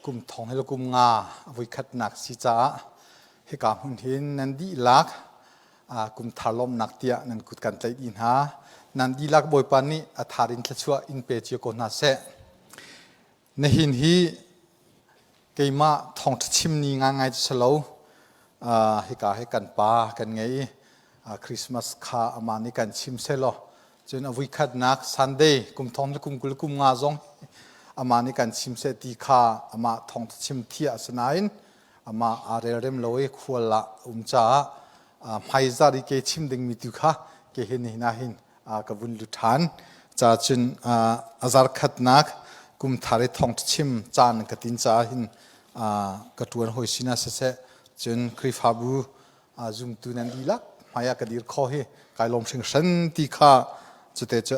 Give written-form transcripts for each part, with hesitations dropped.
Kum thong he le kum nga a voikhatnak si caah hika hmun hin nan dihlak kum thar lawmhnak tiah nan kut kan tlaih dih hna. Nan dihlak Bawipa nih a thar in thluachuah in pe cio ko hna seh. Nihin hi keimah thawngṭha chim ni ngaingai cu si lo. Hika hi kan pa kan ngei i Christmas kha amah nih kan chim sehlaw cun a vuikhatnak Sunday kum thong le kum 20 kum nga zong amah nih kan chim seh ti kha amah thawngṭha chim thiah a si nain amah aa relrem lo i khual ah um caah hmaizar i ke chim dingmi tu kha ke hin nihin ah hin ka vun lut ṭhan. Ca cun a zarkhatnak kum thar i thawngṭha chim caan ka tin caah hin ka ṭuan hawi sinah siseh cun Khrihfabu zumtu nan dihlak hmaiah ka dir kho hi kai lawm hringhran ti kha cute cu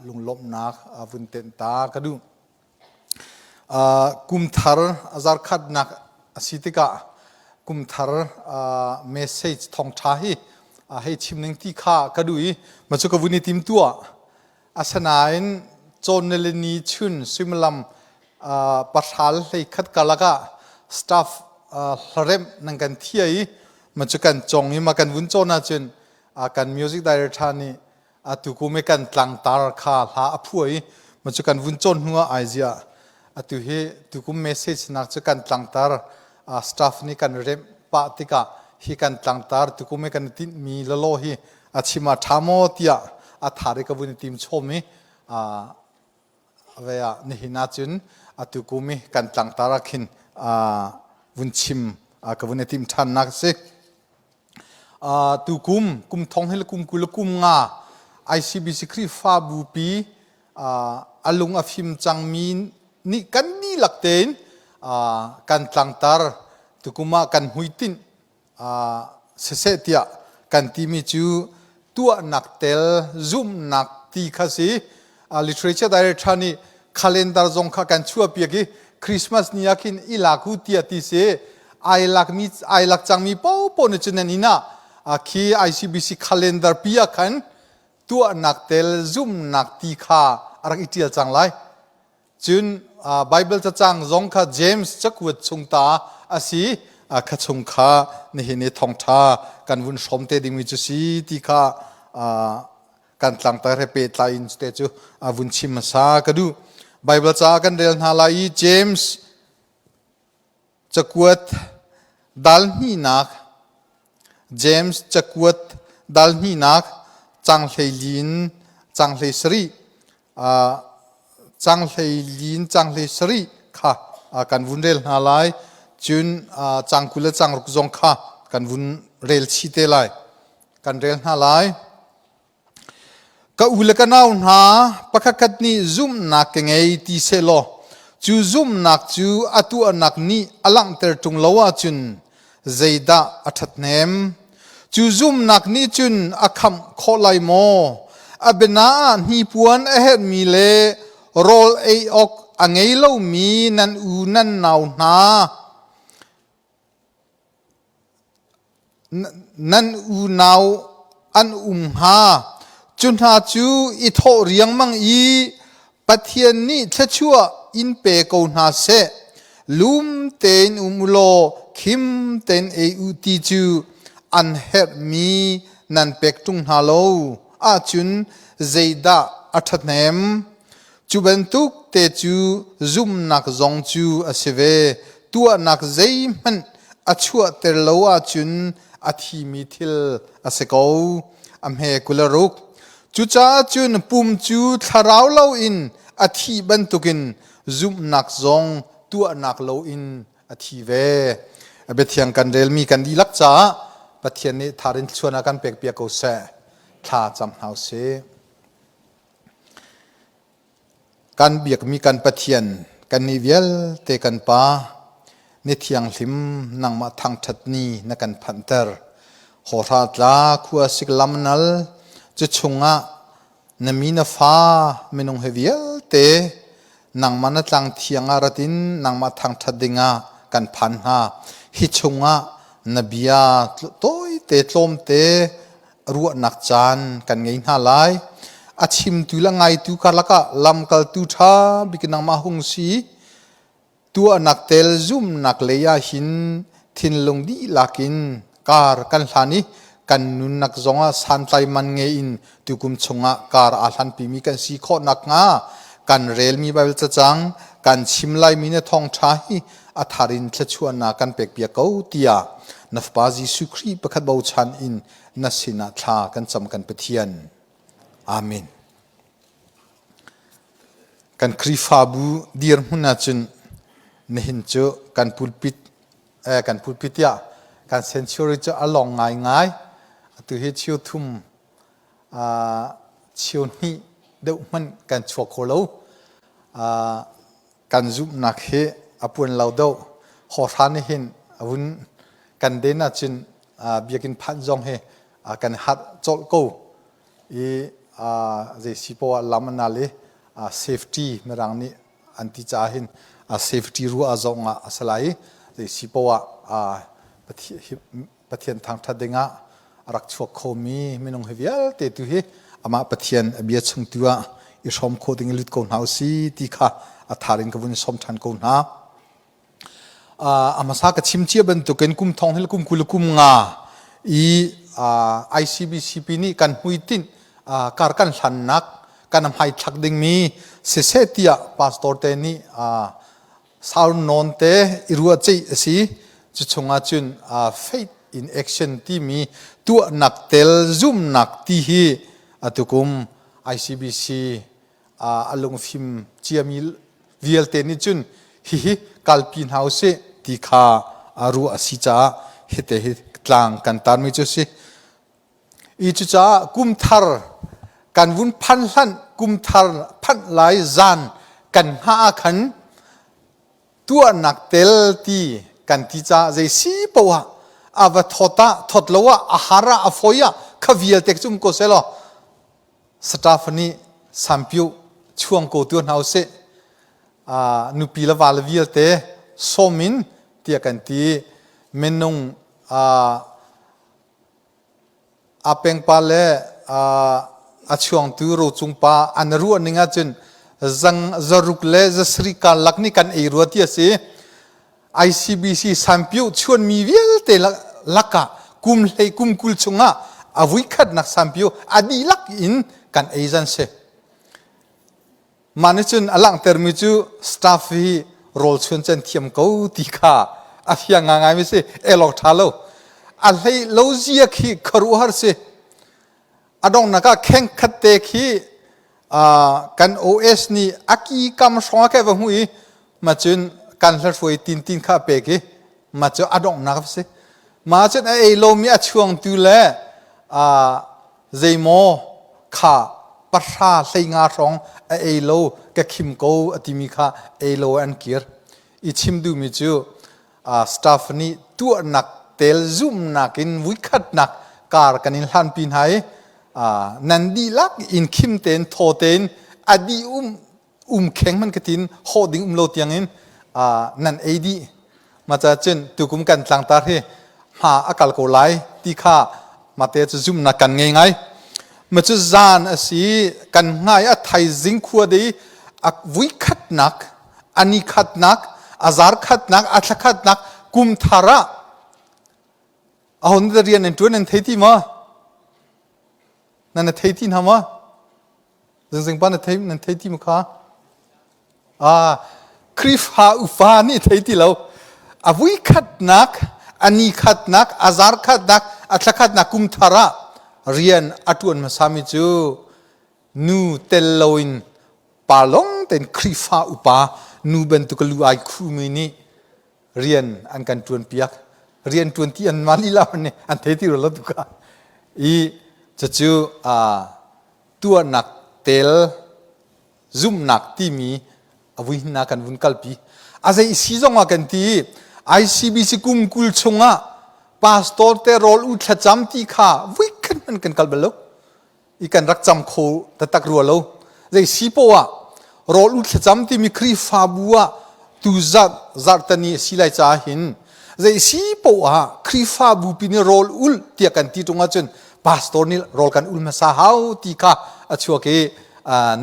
lunglawmhnak vun tenh ta ka duh. Kum thar a zarkhatnak a si tikah kum thar message thawngṭha hi hei chim ning ti kha ka duh i ma cu ka vun i tim tuah. Asinain cawn nilini chun suimilam pahral hlei khat karlak ah staff hlaremh nan kan thia i ma cu kan cong i ma kan vun cawn ahcun kan music director nih atu kum i kan tlangtar kha hla a phua i ma cu kan vun cawn hnu ah ai ziah atu hi tukum message nak cu kan tlangtar staff nih kan remh pah tikah hi kan tlangtar tukum i kan tinh mi lalo hi a chim a ṭha maw tiah a thar i ka vun i tim chom i ve ah nihin ahcun atu kum i kan tlangtar ah khin vun chim ka vun i tim ṭhan nak a si. Tukum kum thong hi le kum 20 le kum nga ICBC Khrihfabu pi a lung a fim cangmi nih kan dihlak tein kan tlangtar tukum ah kan hmuitinh siseh tiah kan timi cu tuahnak tel zumhnak ti kha si. Literature director nih calendar zong kha kan chuahpiak i Christmas ni ah khin i lak u tiah ti si. Ai lakmi ai lak cangmi paohpaoh nih cun nan inn ah khi ICBC calendar pi ah khan tuahnak tel zumhnak ti kha a rak i ṭial cang lai. Cun Bible cacang zong kha James cakuat chung ta a si. Kha chung kha nihin i thawngṭha kan vun hrawm te dingmi cu si ti kha kan tlangtar he pehtlai in te cu vun chim hmasa ka duh. Bible ca kan rel hna lai i James cakuat dal hnihnak James cakuat dal hnihnak cang 14 in cang 17 cang 14 in cang 17 kha kan vun rel hna lai. Cun cang 20 le cang ruk zong kha kan vun rel chih te lai. Kan rel hna lai. Ka u le ka nau hna, pakhatkhat nih zumhnak ka ngei ti sehlaw cu zumhnak cu a tuahnak nih a langhter ṭung lo ahcun zeidah a ṭhathnem? Cu zumhnak nih cun a khamh khawh lai maw? A biana ah hnipuan a herhmi le rawl ei awk a ngei lomi nan u nan nau hna Nan unau an um hnga. Cu hna cu i thawh riangmang i Pathian nih thluachuah in pe ko hna seh. Lum tein um u law khim tein ei u ti cu an herhmi nan pek ṭung hna lo ahcun zeidah a ṭhathnem? Cu bantuk te cu zumhnak zong cu a si ve. Tuahnak zeihmanh a chuahter lo ahcun a thimi thil a si ko. A hme 26. Cucaah cun pum cu thlarau loin a thih bantukin zumhnak zong tuahnak loin a thi ve. A biathiang kan relmi kan dihlak caah Pathian nih tharin thluachuah a kan pekpiak ko seh. Thla cam hna usih. Kan biakmi kan Pathian, kannih vialte kan Pa, ni thianghlim nangmah thangṭhat ni na kan phanhter. Hawhra tla khua sik lam nal, cu chungah na mi na fa minung he vialte nangmah na tlang thiang ah rat in nangmah thangṭhat dingah kan phan hna. Hi chungah na bia tawite tlawmte ruahnak caan kan ngei hna lai. A chimtu le ngaitu karlak ah lamkaltu ṭha bik nangmah hung si. Tuahnak tel zumnak lei ah hin thinlung dihlak in kar kan hlan i kan nunnak zongah santlai man ngei in tukum chungah kar aa hlanpimi kan si khawh nakhnga kan relmi Baibal cacang kan chim laimi na thawngṭha hi a thar in thluachuahnak kan pekpiak ko tiah na Fapa Jesuh Khrih pakhat bochan in na sinah thla kan cam kan Pathian. Amen. Kan Khrihfabu dirhmun ahcun nihin cu kan pulpit eh, kan pulpit tiah kan sanctuary cu a long ngaingai. Atu hi cheu thum uh, cheu hnih deuh hmanh kan chuak kho lo. Uh, kan zumhnak hi a puan lo deuh. Hawhra nih hin a vun kan den ahcun uh, biakinn phanh zong hi uh, kan harh colh ko. I zei si poah lam an al i safety mirang nih an ti caah hin safety ruah zong ah a si lai i zei si poah Pathian thangṭhat dingah a rak chuak khomi minung hi vialte tu hi amah Pathian a bia chung tu ah i hrawm khawh ding i lut ko hna usih ti kha a thar in ka vun sawm ṭhan ko hna. A hmasa ka chim cia bantukin kum thong hil kum 20 kum nga i ICBCP nih kan hmuitinh kar kan hlannak kan hmaithlak dingmi siseh tiah pastor te nih sau nawn te i ruahceih a si. Cu chungah cun faith in action timi tuahnak tel zumnak ti hi atukum ICBC a lungfim ciami vialte nih cun hihi kalpi hna usih ti kha a ruah a si caah hite hi tlang kan tarmi cu a si. I cucaah kum thar kan vun phan hlan kum thar phanh lai zan kan hngah ah khan tuahnak tel ti kan ti caah zei si poah a va thawt ah thawt lo ah a har ah a fawi ah kha vialte cu um ko seh law Staff nih sampiu chuang ko tu hna usih. Nupi le va le vialte sawm in tiah kan ti. Minung a pengpa le a chuangtu rocung pa an ruah ning ahcun zang zaruk le zasarih karlak nih kan ei rua ti a si. ICBC sanpiu chuanmi vialte lakah kum hlei kum 20 chungah a vuikhatnak sanpiu a dihlak in kan ei zan si. Mah nih cun a langhtermi cu staff hi rawl chuan can thiam ko ti kha a fiang ngai mi si elok ṭha lo. A hlei lo zia khi khuaruahhar si. A donghnak ah kheng khat te khi kan OS nih a ki kam hrawng a kai va hmuh i ma cun kan hlahruai tin tin kha a pek i ma cu a donghnak a si. Ma cun a ei lomi a chuangtu le zeimaw kha pahra 15 hrawng a ei lo ka khim ko a timi kha ei lo an kir. I chim duhmi cu staff nih tuahnak tel zumhnak in vuikhatnak kar kan in hlanpi hna i nan dihlak in khim tein thaw tein a dih um um kheng man ka tin hawh ding um lo tiang in nan ei dih ma ca cun tukum kan tlangtar hi hma a kal ko lai ti kha mate cu zumhnak kan ngei ngai ma cu zan a si kan ngai a thaizing khua dei a vuikhatnak a ni khatnak a zar khatnak a thla khatnak kum thar ah a hon da rian an tuan an thei ti maw nan na thei ti hna maw zingzing pa na thei nan thei ti mu kha a Khrihfa upa nih thei ti lo a vui khatnak a ni khatnak a zar khatnak a thla khatnak kum thar ah rian a tuan hmasa mi cu nu tel loin pa lawng tein Khrihfa upa nu bantuk lu ai khumi nih rian an kan ṭuan piak rian ṭuan ti an mah lila nih an thei ti lo tu ka i cucu tuahnak tel zumhnak timi a vui hna kan vun kalpi a zei si zong ah kan ti ICBC kum 20 chungah pastor te rawl u thlacam ti kha vui khat man kan kal bal lo i kan rak cam kho taktak rua lo zei si poah rawl u thlacam timi Khrihfabu ah tu zarh zarhtani a si lai caah hin zei si poah Khrihfabu pi nih rawl ul tiah kan ti ṭung ahcun pastor nih rawl kan ul hmasa hau ti kha a chuak i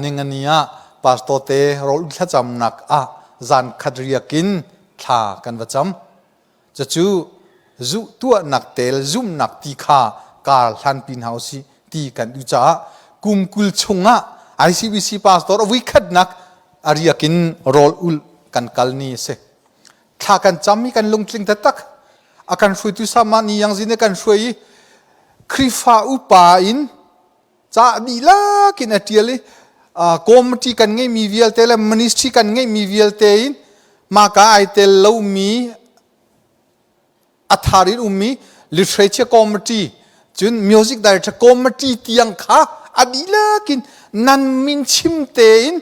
ningani ah pastor te rawl ul thlacamnak ah. zan khat riak in thla kan va cam. Cucu zuh tuahnak tel zumnak ti kha kar hlanpi hna usih ti kan duh caah kum 20 chungah ICBC pastor a vuikhatnak a riak in rawl ulh kan kal ni a si. Thla kan cam i kan lungtling taktak. A kan hruaitu sama ni yang zin kan hruai i Khrihfa upa in ca dihlak in a ṭial i committee kan ngeihmi vialte le ministry kan ngeihmi vialte in maka ai tel lomi a thar in ummi literature committee cun music director committee tiang kha a dihlak in nan min chim tein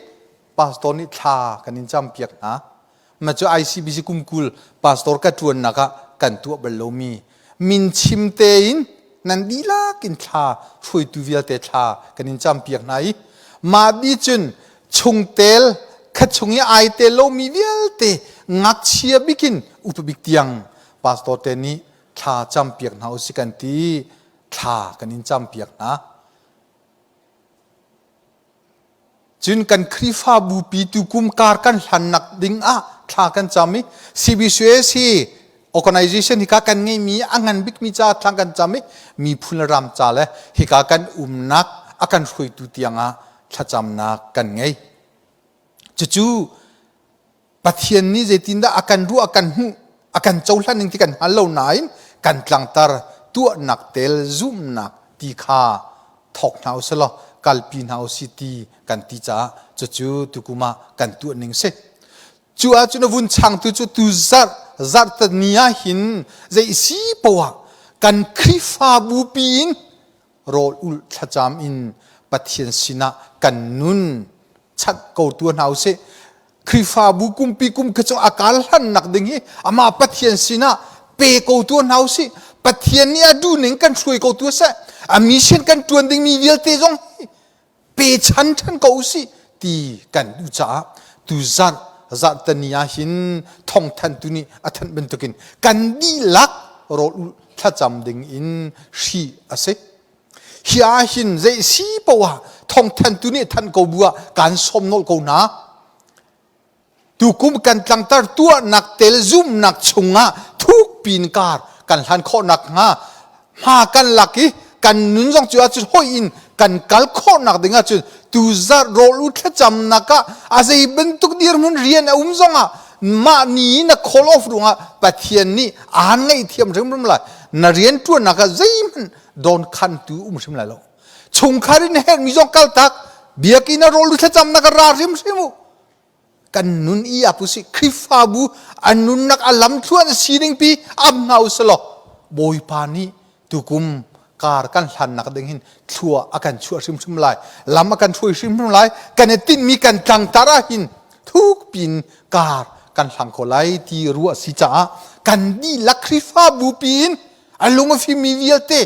pastor nih thla kan in campiak hna. Ma cu ICBC kum 20 pastor ka ṭuannak ah kan tuah bal lomi min chim tein nan dihlak in thla hruaitu vialte thla kan in campiak hna i mah bi cun chungtel kha chung i ai tel lomi vialte ngakchia bikin upa bik tiang pastor te nih thla campiak hna usih kan ti thla kan in campiak hna. Cun kan Khrihfabu pi tukum kar kan hlannak ding ah thla kan cam i CBCUS hi organization hika kan ngeimi a ngan bikmi ca thla kan cam i miphun le ram ca le hika kan umnak a kan hruaitu tiangah thlacamnak kan ngei. Cucu Pathian nih zeitindah a kan ruah, a kan hmuh, a kan cohlan ning ti kan hngal lo nain kan tlangtar tuahnak tel zumhnak ti kha thawk hna usih law kalpi hna usih ti kan ti caah cucu tukum ah kan tuah ning si. Cu ahcun a vun changtu cu tu zarh zarhtani ah hin zei si poah kan Khrihfabu pi in rawl ulh thlacam in Pathian sinah kan nun chanh ko tu hna usih. Khrihfabu kumpi kum kha cu a kal hlannak ding hi amah Pathian sinah pe ko tu hna usih. Pathian nih a duh ning kan hruai ko tu seh. A mission kan tuan dingmi vialte zong hi pe chan than ko usih ti kan duh caah tu zarh zarhtani ah hin thawngthan tu nih a thanh bantukin kan dihlak rawl ulh thlacam ding in hri a si. Hi ah hin zei si poah thawngthantu nih thanh ko bu ah kan sawm nolh ko hna. Tukum kan tlangtar tuahnak tel zumnak chungah thuk pin kar kan hlan khawhnak hnga hma kan lak i kan nun zong cu ahcun hoi in kan kal khawhnak ding ahcun tuzarh rawl u thlacamnak ah a zei bantuk dirhmun rian a um zongah mah ni na call off ruangah Pathian nih aan ngaihthiam hrimhrim lai na rian ṭuannak ah zeihmanh dawnkhantu um hrim lai lo chungkhar in herhmi zong kaltak biakinn a rawl u thlacamnak ah ra hrimhrim u kan nun i a pusi Khrihfabu an nunnak a lamthluan sining pi am hna usalaw Bawipa nih tukum kar kan hlannak ding hin thlua a kan chuah hrimhrim lai lam a kan hruai hrimhrim lai kan i tinhmi kan tlangtar ah hin thuk pin kar kan hlang kho lai ti ruah si caah kan dihlak Khrihfabu piin a lung a fimmi vialte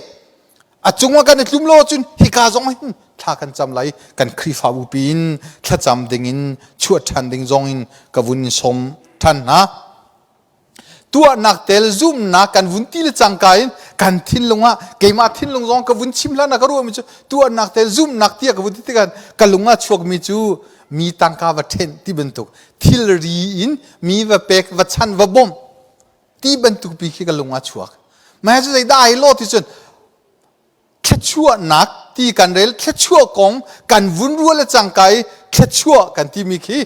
a cungah kan i tlum lo ahcun hika zong hin thla kan cam lai kan Khrihfabu piin thlacam dingin chuah ṭhan ding zong in ka vun in sawm ṭhan hna. Tuahnak tel zumnak kan vun ti le cangka in kan thinlung ah keimah thinlung zong ka vun chim hlan ah ka ruahmi cu tuahnak tel zumnak tiah ka vun ti tikah ka lung ah chuakmi cu mi tangka va ṭhenh ti bantuk thilri in mi va pek va chan va bawmh ti bantuk pi khi ka lung ah chuak mah cu zeidah ai lo ti cun thluachuahnak ti kan rel thluachuah kong kan vun rual le cangka i thluachuah kan timi khi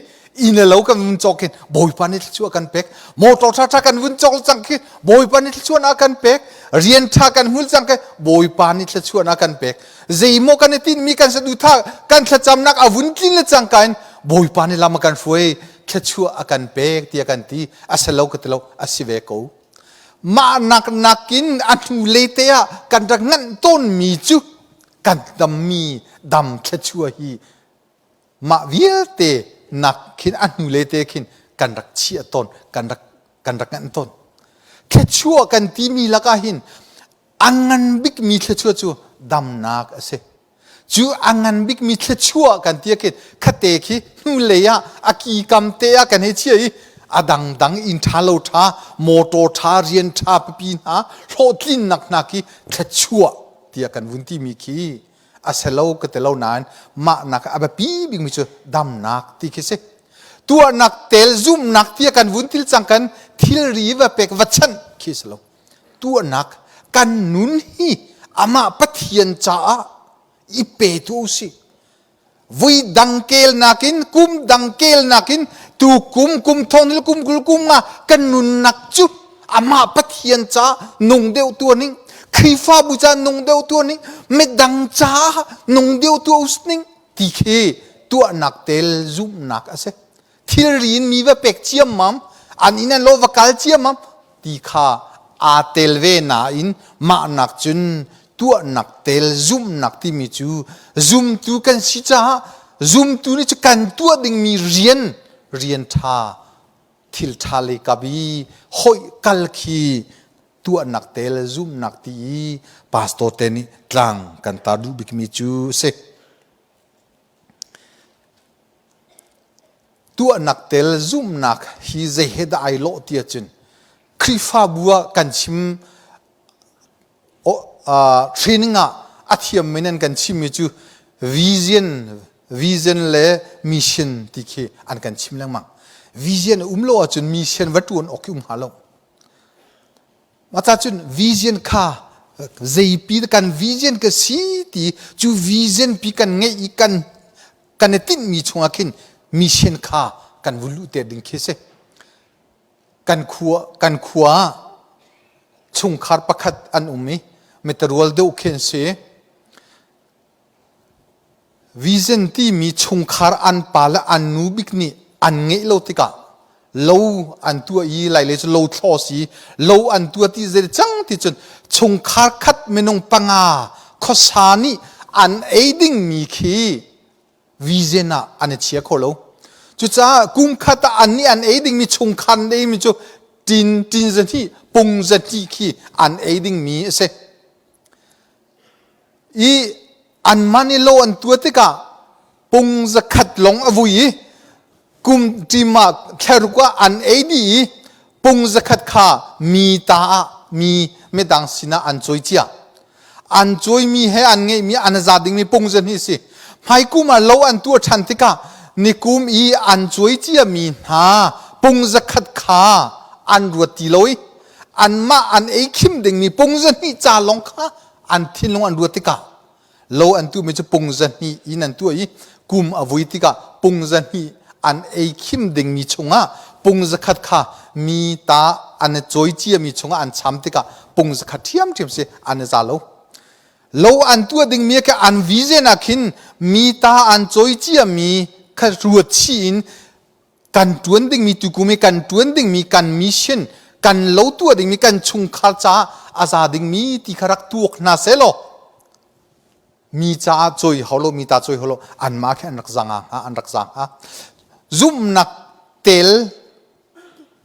inn le lo kan vun cawk hin bawipa nih thluachuah kan pek motor ṭha ṭha kan vun cawk cang khi bawipa nih thluachuahnak kan pek rian ṭha kan hmul cang khi bawipa nih thluachuahnak kan pek zeimaw kan i tinhmi kan saduhthah kan thlacamnak a vun tlin le cangka in bawipa nih lam a kan hruai thluachuah a kan pek tiah kan ti a si lo ka ti lo a si ve ko mah nak nakin a hnulei te ah kan rak nganh tawnmi cu kan dammi dam thluachuah hi mah vialte nak khin a hnulei te khin kan rak chiah tawn kan rak kan rak nganh tawn thluachuah kan timi lakah hin a ngan bikmi thluachuah cu damnak a si Cu a ngan bikmi thluachuah kan ti khin khate khi hnulei ah a ki kam te ah kan hei chia i a dangdang inn ṭha lo ṭha motor ṭha rian ṭha pipi hna hlawhtlinnak hna khi thluachuah tiah kan vun timi khi a si lo ka ti lo nain mah nak a biapi bikmi cu damnak ti khi si. Tuahnak tel zumhnak tiah kan vun til cang kan thilri va pek va chanh khi si lo. Tuahnak kan nun hi amah Pathian caah i pe tu usih. Vui dang kel nakin kum dang kel nakin tu kum kum thong le kum kul kum nga kan nunnak cu amah Pathian ca nung deuh tu ning Khrihfabu ca nung deuh tu ning midang ca nung deuh tu ning ti khi tuahnak tel zumhnak a si. Thilri in mi va pek ciammam, an inn an lo va kal ciammam ti kha aa tel ve nain mahnak cun tuahnak tel zumhnak timi cu zumtu kan si caah zumtu nih cu kan tuah dingmi rian rian ṭha thil ṭha lei kap i hoih kal khi tuahnak tel zumhnak ti i pastor te nih tlang kan tar duh bikmi cu si. Tuahnak tel zumhnak hi zei he dah ai lawh ti ahcun Khrihfabu ah kan chim training ah a thiammi nan kan chimmi cu vision vision le mission ti khi an kan chim lengmang. Vision a um lo ahcun mission va ṭuan awk khi um hnga lo. Mah cun vision kha zeipi kan vision ka si ti cu vision pi kan ngeih i kan kan i tinhmi chungah khin mission kha kan vun luhter ding khi si. Kan khua kan khua ah chungkhar pakhat an um i mitarual deuh khi an si. Vision timi chungkhar an pa le an nu bik nih an ngeih lo tikah lo an tuah i lailei cu lo thlaw si lo an tuah ti zei cang ti cun chungkhar khat minung panga khuasa nih an ei dingmi khi vision ah an i chia kho lo. Cucaah kum khat ah an nih an ei dingmi chungkhar an eimi cu tin tin zahnih pung zahnih khi an ei dingmi a si. I anmah nih lo an tuah tikah pung zakhat lawng a vui i kum ṭim ah thlaruk ah an ei dih i pung zakhat kha mi ta ah mi midang sinah an cawi cia. An cawimi he an ngeihmi an za dingmi pung zahnih si. Hmaikum ah lo an tuah ṭhan tikah nikum i an cawi ciami hna pung zakhat kha an ruat ti lo i anmah an ei khim dingmi pung zahnih ca lawng kha an thinlung an ruat tikah lo an tuhmi cu pung zahnih in an tuah i kum a vui tikah pung zahnih an ei khim dingmi chungah pung zakhat kha mi ta an i cawi ciami chungah an cham tikah pung zakhat ṭhiamṭhiam si an i za lo. Lo an tuah dingmi kha an vision ah khin mi ta an cawi ciami kha ruat chih in kan ṭuan dingmi tukum i kan ṭuan dingmi kan mission kan lo tuah dingmi kan chungkhar caah a za dingmi ti kha rak tuak hna selaw mi caah cawi hau lo mi ta cawi hau lo anmah khi an rak zang hnga an rak zang hnga zumhnak tel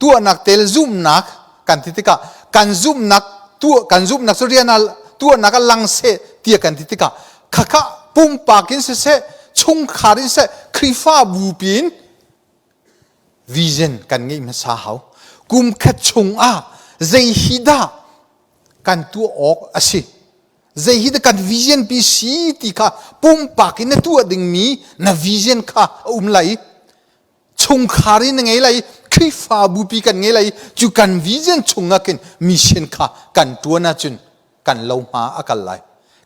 tuahnak tel zumhnak kan ti tikah kan zumhnak tuah kan zumhnak cu rian ah tuahnak ah lang seh tiah kan ti tikah khakha pumpak in siseh chungkhar in siseh Khrihfabu piin vision kan ngeih hmasa hau kum khat chung ah zei hi dah kan tuah awk a si zei hi dah kan vision pi si ti kha pumpak in na tuah dingmi na vision kha a um lai chungkhar in na ngei lai Khrihfabu pi kan ngei lai cu kan vision chung ah khin mission kha kan tuan ahcun kan lo hma a kal lai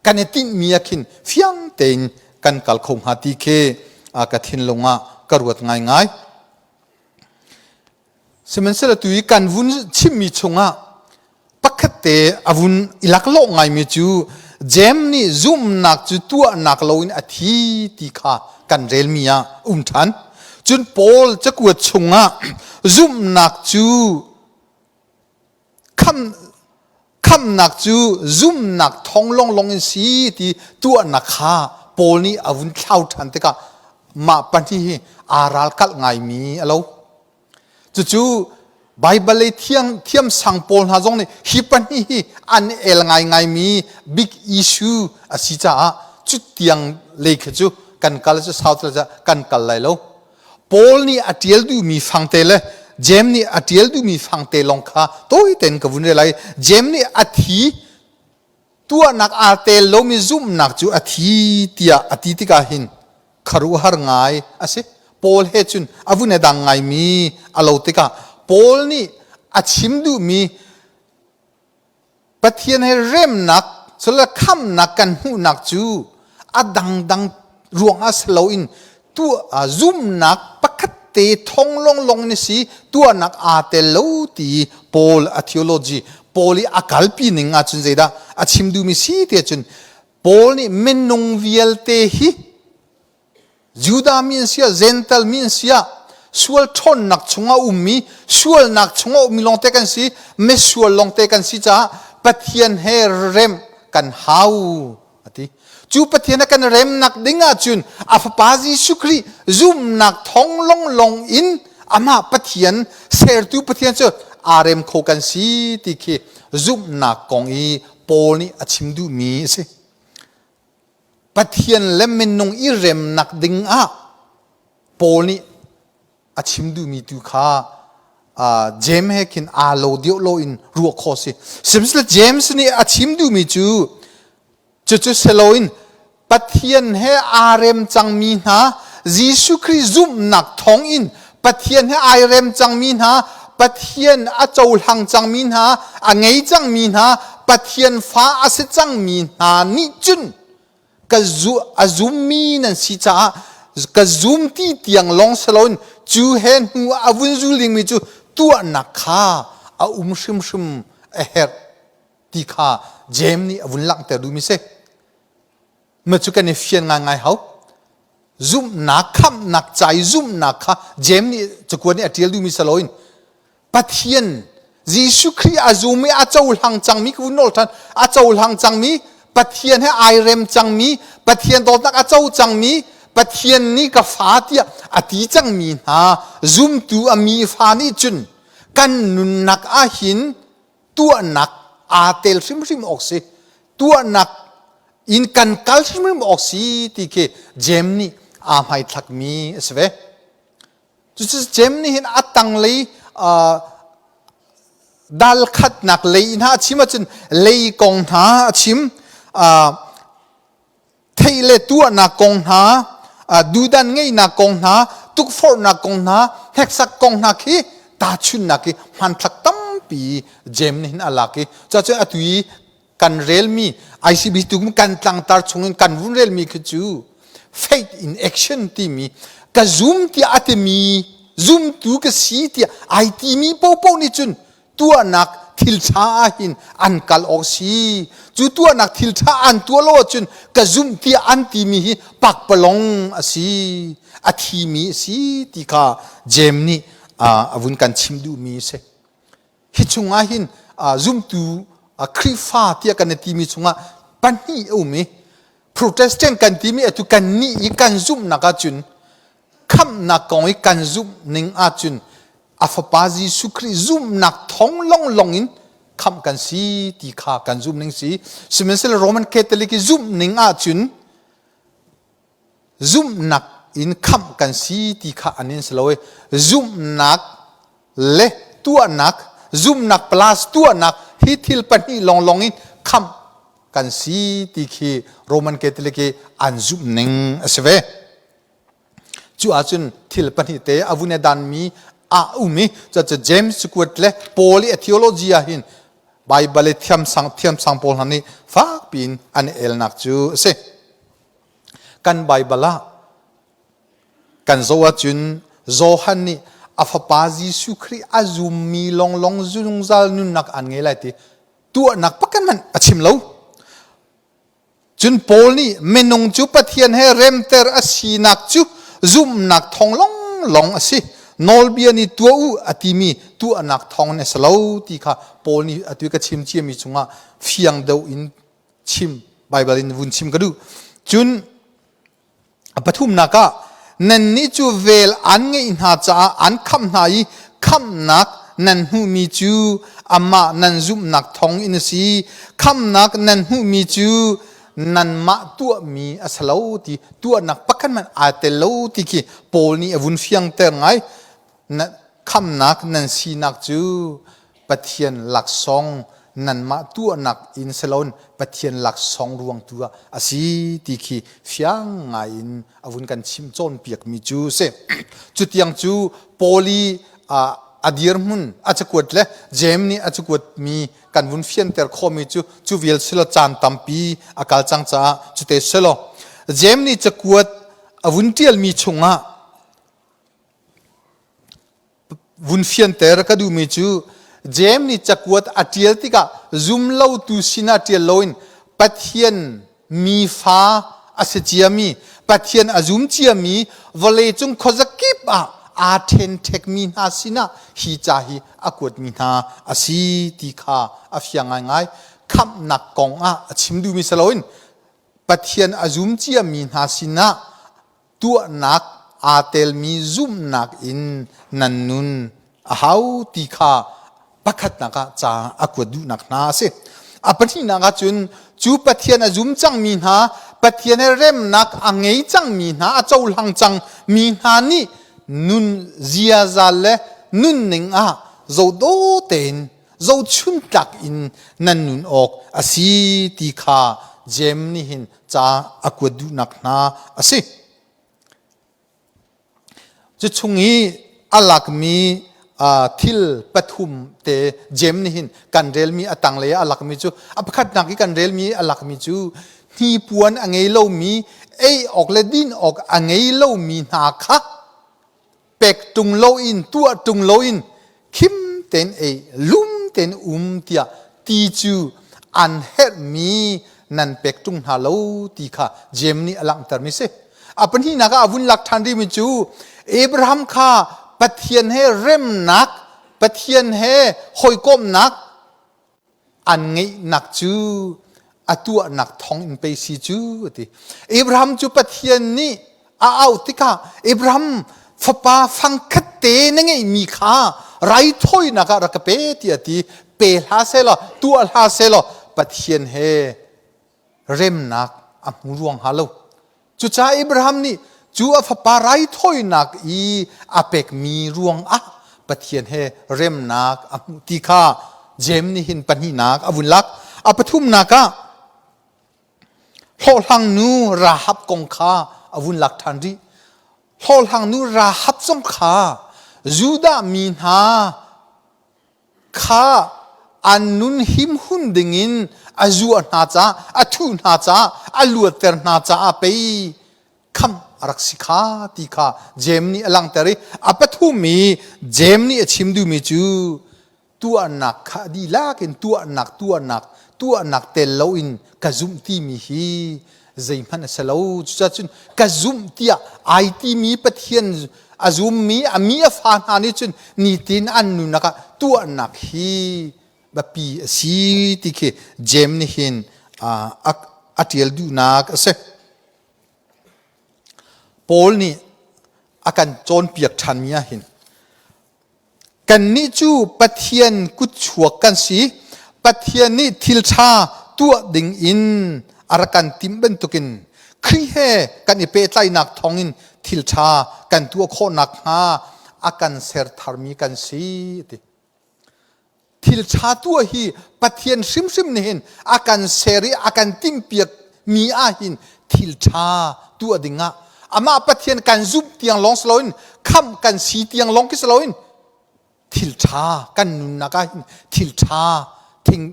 kan i tinhmi ah khin fiang tein kan kal kho hnga ti khi ka thinlung ah ka ruat ngaingai sihmanhsehlaw tu i kan vun chimmi chungah pakhat te a vun i laklawh ngaimi cu Jeim nih zumhnak cu tuahnak loin a thi ti kha kan relmi ah um ṭhan. Cun Paul cakuat chungah zumhnak cu kham khamnak cu zumhnak thong longlong in si ti tuahnak kha Paul nih a vun thlau ṭhan tikah mah pahnih hi aa ralkalh ngaimi a lo. Cucu Baibal lei thiang thiamsang pawl hna zong nih hi pahnih hi an el ngaingaimi big issue a si caah cu tiang lei kha cu kan kal cu sau kan kal lai lo. Paul nih a ṭial duhmi fangte le Jeim nih a ṭial duhmi fangte lawng kha tawi tein ka vun rel lai. Jeim nih a thi tuahnak aa tel lomi zumhnak cu a thi tiah a ti tikah hin khuaruahhar ngai a si. Paul he cun a vun i dang ngaimi a lo tikah Paul nih a chim duhmi Pathian he remnak cule khamnak kan hmuhnak cu a dangdang ruangah si loin tuah zumnak pakhat te thong longlong in si tuahnak aa tel lo ti Paul a theology Paul i a kalpi ning ahcun zeidah a chim duhmi si ti ahcun Paul nih minung vialte hi Judah mi an siah, Gentile mi an siah, sual ṭhawnnak chungah ummi, sualnak chungah ummi lawngte kan si, misual lawngte kan si caah Pathian he rem kan hau a ti. Cu Pathian he kan remnak ding ahcun a Fapa Jesuh Khrih zumhnak thong longlong in amah Pathian sertu Pathian cu aa rem kho kan si ti khi zumhnak kong i Paul nih a chim duhmi a si. Pathian le minung i remnak ding ah Paul nih a chim duhmi tu kha James he khin aa lo deuh lo in ruah khawh si. Sihmanhsehlaw James nih a chim duhmi cu cucu siloin Pathian he aa rem cangmi hna Jesuh Khrih zumhnak thawng in Pathian he ai rem cangmi hna Pathian a cohlang cangmi hna a ngei cangmi hna Pathian fa a si cangmi hna nih cun ka zu a zummi nan si caah ka zum ti tiang lawng si loin cu he hnu a vun zul dingmi cu tuahnak kha a um hrimhrim a herh ti kha Jeim nih a vun langhter duhmi si. Ma cu kan i fian ngaingai hau. Zumhnak khamhnak ca i zumhnak kha Jeim nih cakuat nih a ṭial duhmi si loin Pathian Jesuh Khrih a zum i a cohlang cangmi ka vun nawl ṭhan a cohlang cangmi Pathian he ai rem cangmi Pathian dawtnak a co cangmi Pathian nih ka fa tiah a ti cangmi hna zumtu a mi fa nih cun kan nunnak ahhin tuahnak aa tel hrimhrim awk si tuahnak in kan kal hrimhrim awk si ti khi Jeim nih aa hmaithlakmi a si ve. Cucu Jeim nih hin a tanglei dal khatnak lei hna a chim ahcun lei kong hna a chim theih le tuahnak kong hna dudan ngeihnak kong hna tukforhnak kong hna hneksak kong hna khi tahchunhnak i hmanthlak tampi Jeim nih hin a lak i cuacun atu i kan relmi ICB tu kan tlangtar chungin kan vun relmi khi cu faith in action timi ka zum tiah a timi zumtu ka si tiah ai timi popo nih cun tuahnak thil ṭha ah hin an kal awk si cu tuahnak thil ṭha an tuah lo ahcun ka zumh tiah an timi hi pakpalong a si a thimi a si ti kha Jeim nih a vun kan chim duhmi a si hi chungah hin zumtu Khrihfa tiah kan i timi chungah pahnih a um i Protestant kan timi atu kan nih i kan zumhnak ahcun khamhnak kong i kan zumh ning ahcun a fapa Jesuh Khrih zumhnak thong longlong in khamh kan si ti kha kan zumh ning si sihmanhsehlaw Roman Catholic i zumh ning ahcun zumhnak in khamh kan si ti kha an in si lo i zumhnak le tuahnak zumhnak plus tuahnak hi thil pahnih longlong in khamh kan si ti khi Roman Catholic i an zumh ning a si ve. Cu ahcun thil pahnih te a vun i danmi a um i cucu James cakuat le Paul i a theology ah hin Baibal i thiamsang thiamsang pawl hna nih fakpi in an i elnak cu a si. Kan Baibal ah kan zoh ahcun Johan nih a fapa Jesuh Khrih a zummi longlong zungzal nunnak an ngei lai ti tuahnak pakhat hmanh a chim lo. Cun Paul nih minung cu Pathian he remter a sinak cu zumhnak thawng longlong a si. Nawlbia nih tuah u a timi tuahnak thawng in a si lo ti kha Paul nih atu ka chim ciami chungah fiang deuh in chim Baibal in vun chim ka duh. Cun A pathumnak ah nannih cu vel an ngeih hna caah an khamh hna i khamhnak nan hmuhmi cu amah nan zumhnak thawng in a si. Khamhnak nan hmuhmi cu nanmah tuahmi a si lo ti tuahnak pakhat hmanh aa tel lo ti khi Paul nih a vun fiangter ngai. Khamhnak nan sinak cu Pathian laksawng nanmah tuahnak in si loin Pathian laksawng ruang tu ah a si ti khi fiang ngai in a vun kan chim cawnpiakmi cu si. Cutiang cu Paul i a dirhmun a cakuat le Jeim nih a cakuatmi kan vun fianter khawhmi cu cu vial silo caan tampi a kal cang caah cute silo Jeim nih cakuat a vun ṭialmi chungah vun fianter ka duhmi cu Jeim nih cakuat a ṭial tikah zumlotu sinah ṭial loin Pathian mi fa a si ciami Pathian a zum ciami vawleicung khuazakip ah aa ṭhenṭhekmi hna sinah hi ca hi a kuatmi hna a si ti kha a fiang ngaingai. Khamhnak kong ah a chim duhmi si loin Pathian a zum ciami hna sinah tuahnak aa telmi zumhnak in nan nun a hau ti kha pakhatnak ah ca a kuat duhnak hna a si. A pahnihnak ah cun cu Pathian a zum cangmi hna, Pathian he remnak a ngei cangmi hna, a cohlang cangmi hna nih nun ziaza le nunning ah zohdaw tein zohchuntlak in nan nun awk a si ti kha Jeim nih hin ca a kuat duhnak hna a si. Cu chung i a lakmi thil pathum te Jeim nih hin kan relmi a tanglei ah a lakmi cu a pakhatnak i kan relmi a lakmi cu hnipuan a ngei lomi ei awk le din awk a ngei lomi hna kha pek ṭung loin tuah ṭung loin khim tein ei lum tein um tiah ti cu an herhmi nan pek ṭung hna lo ti kha Jeim nih a langhtermi si. A pahnihnak ah a vun lak ṭhan rihmi cu Abraham kha Pathian he remnak, Pathian he hawikomhnak an ngeihnak cu a tuahnak thawng in pei si cu a ti. Abraham cu Pathian nih a auh tikah Abraham fapa fangkhat te na ngeihmi kha raithawinak ah rak ka pe tiah a ti. Pe hlah sehlaw, tuah hlah sehlaw Pathian he remnak a hmu ruang hnga lo. Cucaah Abraham nih cu a fapa raithawinak i a pekmi ruangah Pathian he remnak a hmuh ti kha Jeim nih hin pahnihnak a vun lak. A pathumnak ah hlawhhlang nu Rahab kong kha a vun lak ṭhan rih. Hlawhhlang nu Rahab zong kha Judah mi hna kha an nun himhun dingin a zuah hna caah a thuh hna caah a luatter hna caah pei khamh a rak si kha ti kha Jeim nih a langhter i a pathum i Jeim nih a chim duhmi cu tuahnak kha dihlak in tuahnak tuahnak tuahnak tel loin ka zumh timi hi zeihmanh a si lo. Cucaah cun ka zumh tiah ai timi Pathian a zummi a mi a fa hna nih cun nitin an nunnak ah tuahnak hi biapi a si ti khi Jeim nih hin a ṭial duhnak a si. Paul nih a kan cawnpiak ṭhanmi ah hin Kannih cu Pathian kutchuak kan si. Pathian nih thil ṭha tuah ding in a rak kan timh bantukin Khrih he kan i pehtlaihnak thawngin thil ṭha kan tuah khawh nakhnga a kan ser tharmi kan si a ti. Thil ṭha tuah hi Pathian hrimhrim nih hin a kan ser i a kan timhpiak mi ah hin thil ṭha tuah dingah amah Pathian kan zumh tiang lawng si loin khamh kan si tiang lawng khi si loin thil ṭha kan nunnak ah hin thil ṭha thing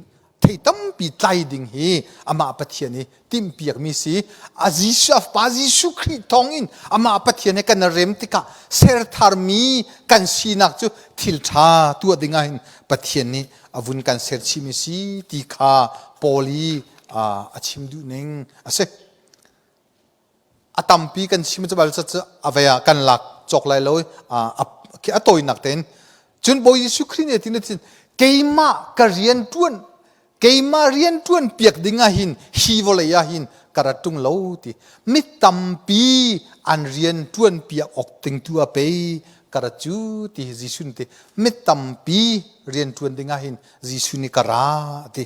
thei tampi tlai ding hi amah Pathian i timhpiakmi si a Jesuh a Fapa Jesuh Khrih thawngin amah Pathian he kan rem tikah sertharmi kan sinak cu thil ṭha tuah ding ah hin Pathian nih a vun kan ser chihmi si ti kha Paul i a chim duh ning a si. A tampi kan chim cu bal cu a vei ah kan lak cawk lai lo a tawinak tein cun Bawi Jesuh Khrih nih a ti keimah ka rian ṭuan keimah rian ṭuan piak ding ah hin hi vawlei ah hin ka ra ṭung lo ti mi tampi an rian ṭuan piak awk ting tu ah pei ka ra cu ti Jesuh nih ti mi tampi rian ṭuan ding ah hin Jesuh nih ka ra ti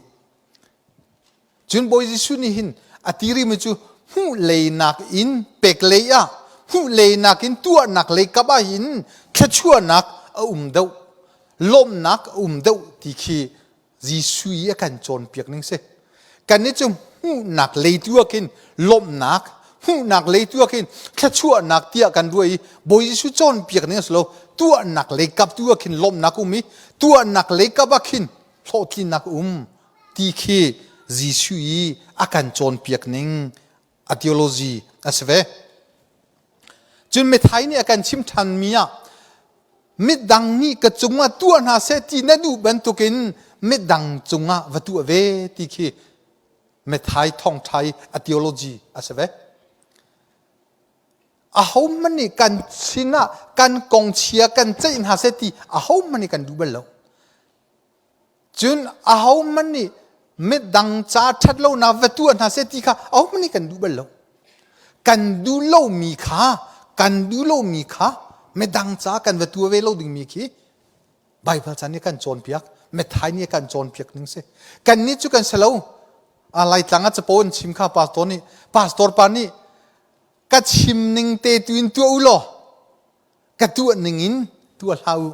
Cun Bawi Jesuh nih hin a ti rihmi cu hmuh leinak in pek lei ah hmuh leinak in tuahnak lei kap ah hin thluachuahnak a um deuh lawmhnak a um deuh ti khi. Jesuh i a kan cawnpiak ning si. Kannih cu hmuhnak lei tu ah khin lawmhnak, hmuhnak lei tu ah khin thluachuahnak tiah kan ruah i Bawi Jesuh cawnpiak ning a si lo. Tuahnak lei kap tu ah khin lawmhnak um i tuahnak lei kap ah khin hlawhtlinnak um ti khi Jesuh i a kan cawnpiak ning a theology a si ve. Cun Matthai nih a kan chim ṭhanmi ah midang nih ka cungah tuah hna seh ti na duh bantukin midang cungah va tuah ve ti khi Matthai thawngṭha i a theology a si ve. Ahohmanh nih kan sinah kan kong chia kan ceih hna seh ti ahohmanh nih kan duh bal lo. Cun ahohmanh nih midang ca ṭhat lonak va tuah hna seh ti kha ahohmanh nih kan duh bal lo. Kan duh lomi kha kan duh lomi kha midang ca kan va tuah ve lo dingmi khi Baibal ca nih kan cawnpiak, Matthai nih kan cawnpiak ning si. Kannih cu kan si lo. A Laitlang ah capo an chim kha pastor nih pastor pa nih ka chim ning te tu in tuah u law ka tuah ning in tuah hlah u.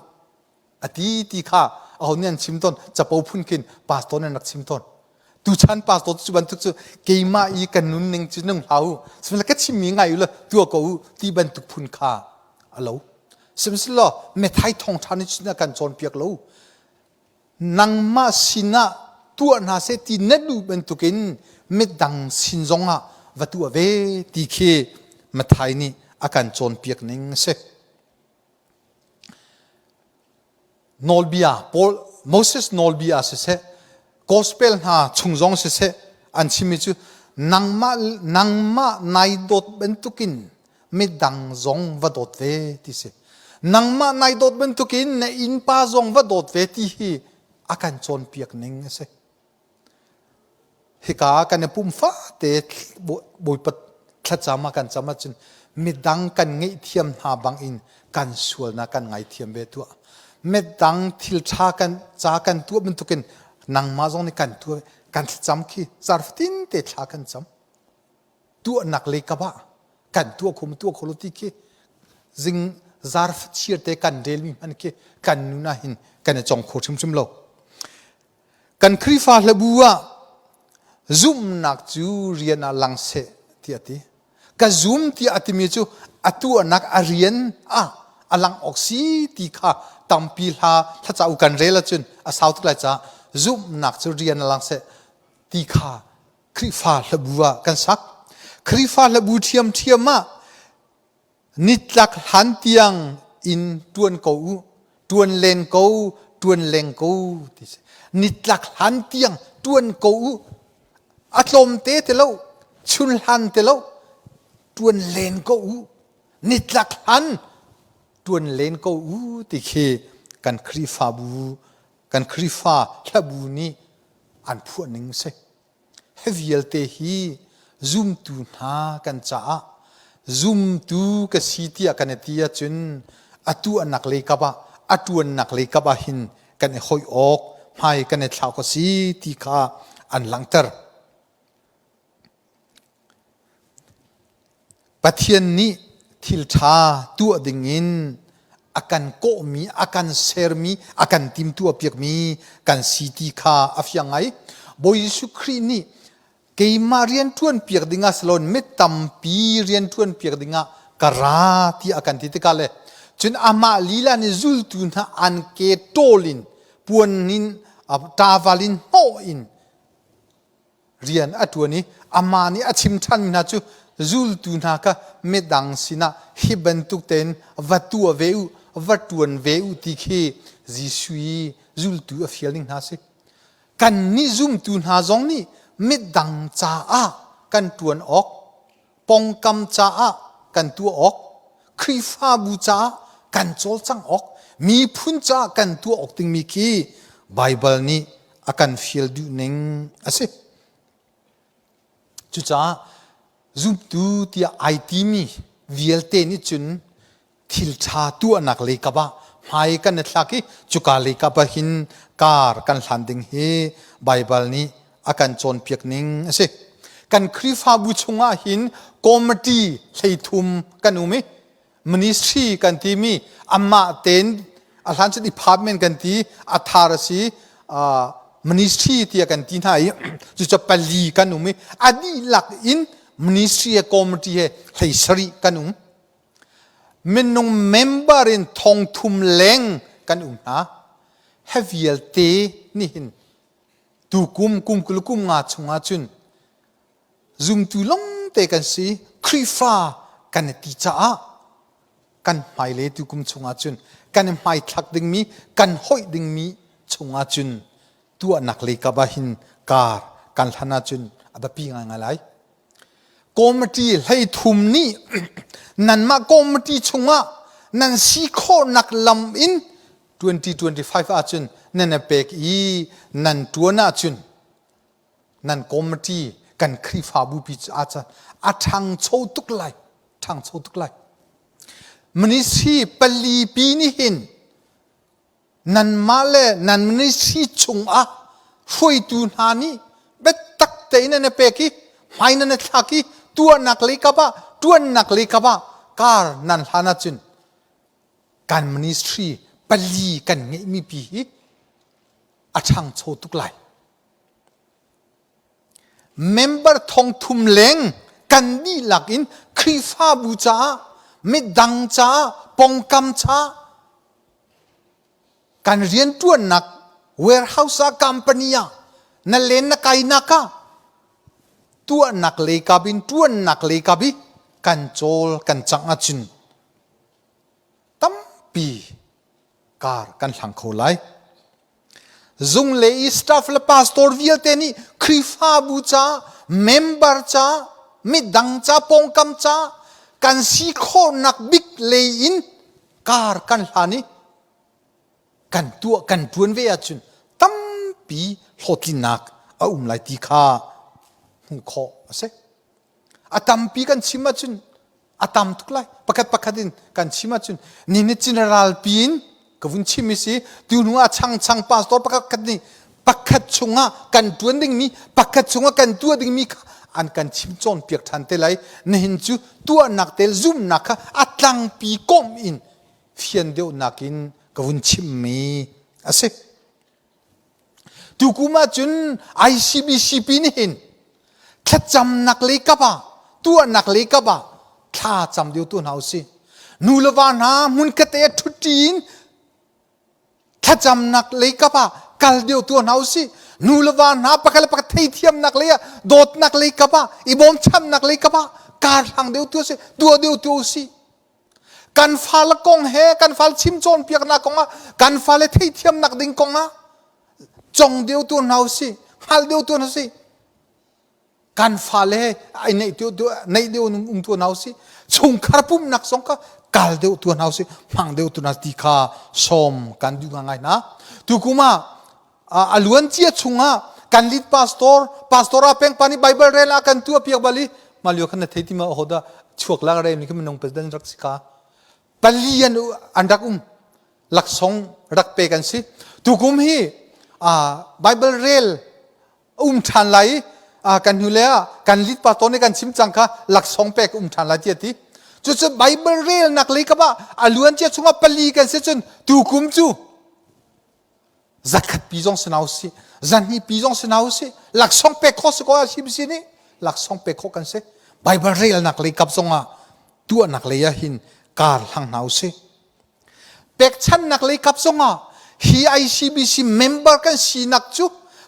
A ti ti kha aho nih an chim tawn capo phun khin pastor nih an rak chim tawn tuchan pastor cu bantuk cu keimah i kan nun ning cu nung hlah u sihmanhsehlaw ka chimmi ngai u law tuah ko u ti bantuk phun kha a lo sihmanhsehlaw methai thawngṭha nih cun a kan cawnpiak lo nangmah sinah tuah hna seh ti na duh bantukin midang sin zongah va tuah ve ti khi Mathai nih a kan cawnpiak ning a si. Nawlbia Paul Moses nawlbia siseh gospel hna chung zong siseh an chimmi cu nangmah nangmah nai dawt bantukin midang zong va dawt ve ti si. Nangmah nai dawt bantukin na innpa zong va dawt ve ti hi a kan cawnpiak ning a si. Hika kan i pum fate Bawipa thlacam ah kan cam ahcun midang kan ngaihthiam hna bangin kan sualnak kan ngaithiam ve tuah. Midang thil ṭha kan ca kan tuah bantukin nangmah zong nih kan tuah kan thlacam khi zarfatin te thla kan cam. Tuahnak lei kap ah kan tuah kho tuah kho lo ti khi zing zarfachir te kan relmi hman khi kan nun ah hin kan i cong kho hrimhrim lo. Kan Khrihfa hlabu ah zumhnak cu rian ah lang seh tiah a ti. Ka zum tiah a timi cu a tuahnak a rian ah a lang awk si ti kha tampi hla thlaca u kan rel ahcun a sau tuk lai caah zumhnak cu rian ah lang seh ti kha Khrihfa hlabu ah kan sak. Khrihfa hlabu ṭhiamṭhiam ah Nitlak hlan tiang in ṭuan ko u, ṭuan len ko, ṭuan leng ko ti si. Nitlak hlan tiang ṭuan ko u. A tlawmte te lo, chun hlan te lo, ṭuan len ko u. Nitlak hlan ṭuan len ko u ti khi kan Khrihfabu, kan Khrihfa hlabu nih an phuah ning si. Hi vialte hi zumtu hna kan caah zumtu ka si tiah kan i ti ahcun a tuahnak lei kap ah a ṭuannak lei kap ah hin kan i hoih awk hmai kan i thlak a si ti kha an langhter. Pathian nih thil ṭha tuah dingin a kan kawhmi, a kan sermi, a kan timtuahpiakmi kan si ti kha a fiang ngai. Bawi Jesuh Khrih nih keimah rian ṭuanpiak dingah si loin mi tampi rian ṭuanpiak dingah ka ra tiah a kan ti tikah le cun amah lila nih zultu hna an ke ṭawl in puan in ṭaval in hnawh in rian a ṭuan i amah nih a chim ṭhanmi hna cu zultu hna kha midang sinah hi bantuk tein va tuah ve u, va ṭuan ve u ti khi Jesuh i zultu a fial ning hna a si. Kannih zumtu hna zong nih midang caah kan ṭuan awk, pongkam caah kan tuah awk, Khrihfabu caah kan cawlcangh awk, miphun caah kan tuah awk dingmi khi Baibal nih a kan fial duh ning a si. Cucaah zumtu tiah ai timi vialte nih cun thil ṭha tuahnak lei kap ah hmai kan i thlak i cuka lei kap ah hin kar kan hlan ding hi Baibal nih a kan cawnpiak ning a si. Kan Khrihfabu chungah hin committee 13 kan um i ministry kan timi amah tein a hlan cu department kan ti a thar a si. ministry tiah kan ti hna i cucu pali kan um i a dihlak in ministry he committee he 17 kan um. Minung member in 3000 leng kan um hna. He vialte nihin tukum kum 20 kum nga chungah cun zumtu longte kan si Khrihfa kan i ti caah kan hmailei tukum chungah cun kan i hmaithlak dingmi kan hoih dingmi chungah cun tuahnak lei kap ah hin kar kan hlan ahcun a biapi ngaingai lai. Committee 33 nih nanmah committee chungah nan si khawhnak lam in 2025 ahcun nan i pek i nan ṭuan ahcun nan committee kan Khrihfabu pi ahcun a ṭhangcho tuk lai ṭhangcho tuk lai. Ministry pali pi nih hin nanmah le nan ministry chungah hruaitu hna nih biatak tein nan i pek i hmai nan i thlak i tuahnak lei kap ah ṭuannak lei kap ah kar nan hlan ahcun kan ministry pali kan ngeihmi pi hi a ṭhangcho tuk lai. Member 3000 leng kan dihlak in Khrihfabu caah, midang caah, pongkam caah kan rianṭuannak warehouse ah company ah na len na kainak ah tuahnak lei kap in ṭuannak lei kap i kan cawl kan cangh ahcun tampi kar kan hlang kho lai. Zung le i staff le pastor vialte nih Khrihfabu ca, member ca, midang ca, pawngkam ca kan si khawhnak bik lei in kar kan hlan i kan tuah kan ṭuan ve ahcun tampi hlawhtlinnak a um lai ti kha hmuh khawh a si. A tampi kan chim ahcun a tam tuk lai. Pakhat pakhat in kan chim ahcun nihin general pi in ka vun chim i si tu hnu ah changchang pastor pakhat khat nih pakhat chungah kan ṭuan dingmi pakhat chungah kan tuah dingmi kha an kan chim cawnpiak ṭhan te lai. Nihin cu tuahnak tel zumnak kha a tlangpi komh in fian deuhnak in ka vun chimmi a si. Tukum ahcun ICBCP nih hin thlacamnak lei kap ah tuahnak lei kap ah thla cam deuh tu hna usih. Nu le va hna hmunkhat te ṭhuṭi in thlacamnak lei kap ah kal deuh tu hna usih. Nu le va hna pakhat le pakhat theithiamnak lei ah dawtnak lei kap ah i bawmchannak lei kap ah kar hlang deuh tu usih, tuah deuh tu usih. Kan fale kong he kan fale chim cawnpiaknak kong ah kan fale theithiamnak ding kong ah cong deuh tu hna usih, hngal deuh tu hna usih. Kan fale he ai neih deuh neih deuh um tu hna usih. Chungkhar pumnak zong kha kal deuh tu hna usih, hmang deuh tu hna ti kha sawm kan duh ngai hna. Tukum ah a luan cia chungah kan lead pastor pastor a peng pa nih bible rel a kan tuah piak bali ma lio khan na thei ti ma hoda chuak la re mi kha minung president rak si ka pali an an rak um laksong rak pe kan si tukum hi bible rel um ṭhan lai i kan hnu le ah kan lead pastor nih kan chim cang kha laksawng pek um ṭhan lai ti a ti cucu bible relnak lei kap ah a luan cia chungah pali kan si cun tukum cu zakhat pi zong si hna usih zahnih pi zong si hna usih laksawng pek khawh si ko a si nih laksawng pek khawh kan si bible relnak lei kap zongah tuahnak lei ah hin kar hlang hna usih Pekchanhnak lei kap zongah hi ICBC member kan sinak cu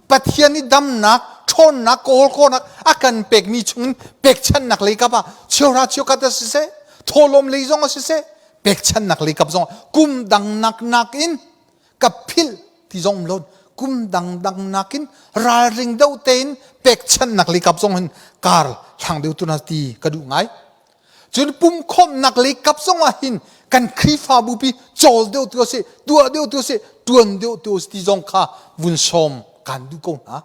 Pathian i damnak, ṭhawnnak, kawl khawhnak a kan pekmi chungin pekchanhnak lei kap ah cheuhra cheukhat ah siseh, thawhlawm lei zong ah siseh, pekchanhnak lei kap zong kum dang nak nakin ka philh ti zong um lo kum dang dang nakin ralring deuh tein pekchanhnak lei kap zong hin kar hlang deuh tu na ti ka duh ngai. Cun pumkhawmhnak lei kap zong ah hin kan Khrihfabu pi cawl deuh tu a si, tuah deuh tu a si, tuan deuh tu a si ti zong kha vun sawm kan duh ko hna.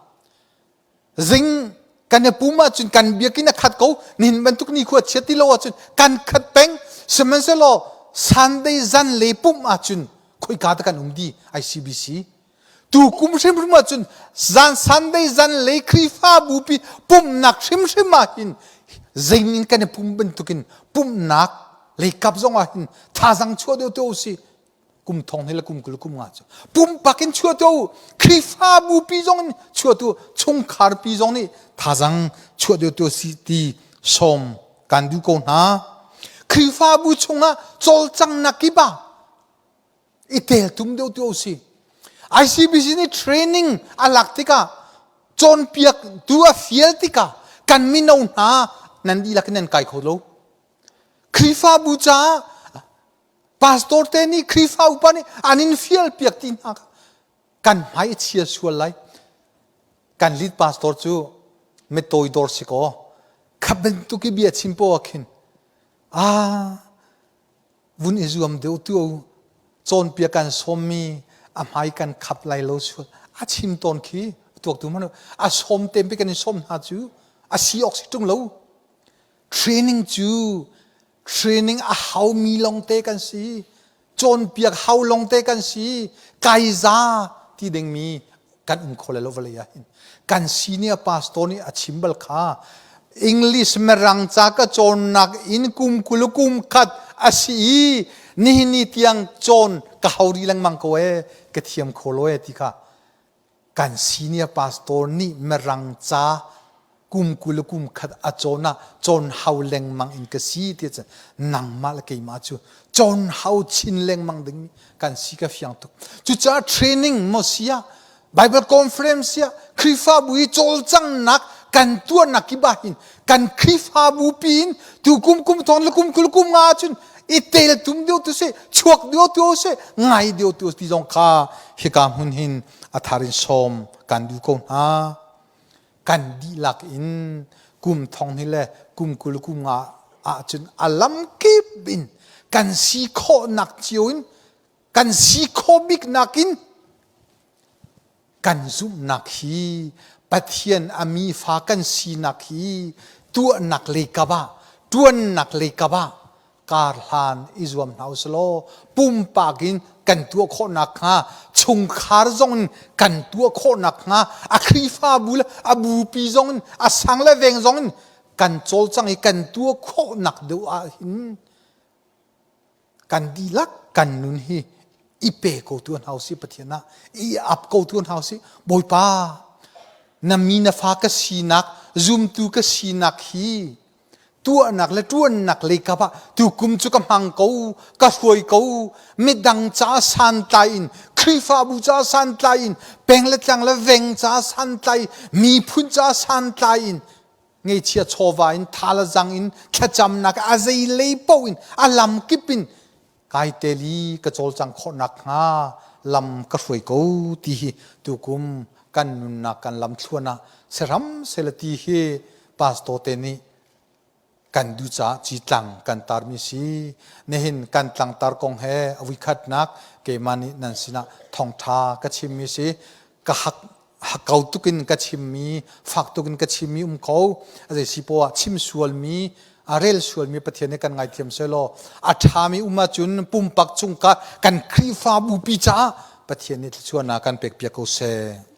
Zing kan i pum ahcun kan biakinn a khat ko, nihin bantuk ni khua chiat ti lo ahcun kan khat peng. Sihmanhsehlaw Sunday zan le pumh ahcun khoika ta kan um di ICBC. Tukum hrimhrim ahcun zan Sunday zan lei Khrihfabu pi pumhnak hrimhrim ah hin zeinin kan i pum bantukin pumhnak lei kap zong ah hin thazang chuah deuh te usih. Kum thong hi le kum 20 kum nga cu pumpak in chuah tu Khrihfabu pi zong in chuah tu chungkhar pi zong nih thazang chuah deuh tu si ti sawm kan duh ko hna. Khrihfabu chungah cawlcangnak kip ah i teltum deuh tu si. ICBC nih training a lak tikah cawnpiak tu a fial tikah kan mino hna nan dihlak in nan kai kho lo. Khrihfabu caah pastor te nih Khrihfa upa nih an in fial piak ti hna kan hmai a chia sual lai. Kan lead pastor cu mitoi dor si kaw kha bantuk i bia chim po ah khin ah vun i zuam deuh tu cawnpiak kan sawmmi a hmai kan khap lai lo sual a chim tawn khi tuaktu hmanh a sawm tem pe kan in sawm hna cu a si awk si ṭung lo. Training cu training a haumi longte kan si, cawnpiak hau longte kan si, kaiza ti dingmi kan um kho lai lo vawlei ah hin. Kan senior pastor nih a chim bal kha English mirang ca ka cawnnak in kum 20 kum khat a si i nihin ni tiang cawn ka hau rih lengmang ko ee ka thiam kho lo ee ti kha kan senior pastor nih mirang ca kum 20 kum khat a cawn ah cawn hau lengmang in ka si ti cun nangmah le keimah cu cawn hau chin lengmang ding kan si ka fiang tuk. Cucaah training maw sia Bible conference sia Khrihfabu i cawlcanghnak kan tuahnak kip ah hin kan Khrihfabu pi in tu kum kum thong le kum 20 kum nga cun i tel tum deuh tu si chuak deuh tu si ngai deuh tu ti zong kha hika hmun hin a thar in sawm kan duh ko hna. Kan dihlak in kum thong hi le kum 20 kum nga ahcun a lamkip in kan si khawhnak cio in kan si khawh biknak in kan zumhnak hi Pathian a mi fa kan sinak hi tuahnak lei kap ah ṭuannak lei kap ah kar hlan i zuam hna usih law pumpak in kan tuah khawh nakhnga chungkhar zong in kan tuah khawh nakhnga a Khrihfabu le a bupi zong in a sang le veng zong in kan cawlcang i kan tuah khawhnak deuh ah hin kan dihlak kan nun hi i pe ko tu hna usih. Pathian ah i ap ko tu hna usih. Bawipa, na mi na fa ka sinak, zumtu ka sinak hi tuahnak le ṭuannak lei kap ah tukum cu ka hmang ko, ka hruai ko. Midang ca santlai in, Khrihfabu ca santlai in, peng le tlang le veng ca santlai, miphun ca santlai in, ngeichia chawva in, tha le zang in, thlacamnak a zei lei paoh in, a lam kip in kai tel i ka cawlcang khawh nakhnga lam ka hruai ko ti hi tukum kan nunnak kan lam thluan ah sehram sela ti hi pastor te nih kan duh caah ci tlang kan tarmi si. Nihin kan tlangtar kong he a vuikhatnak keimah nih nan sinah thawngtha ka chimmi si. Ka hak hakkau tukin ka chimmi, fak tukin ka chimmi um ko. A zei si poah chim sualmi, a rel sualmi Pathian nih kan ngaithiam selaw a ṭhami um ahcun pumpak chungkar kan Khrihfabu pi caah Pathian nih thluachuahnak kan pek piak ko seh.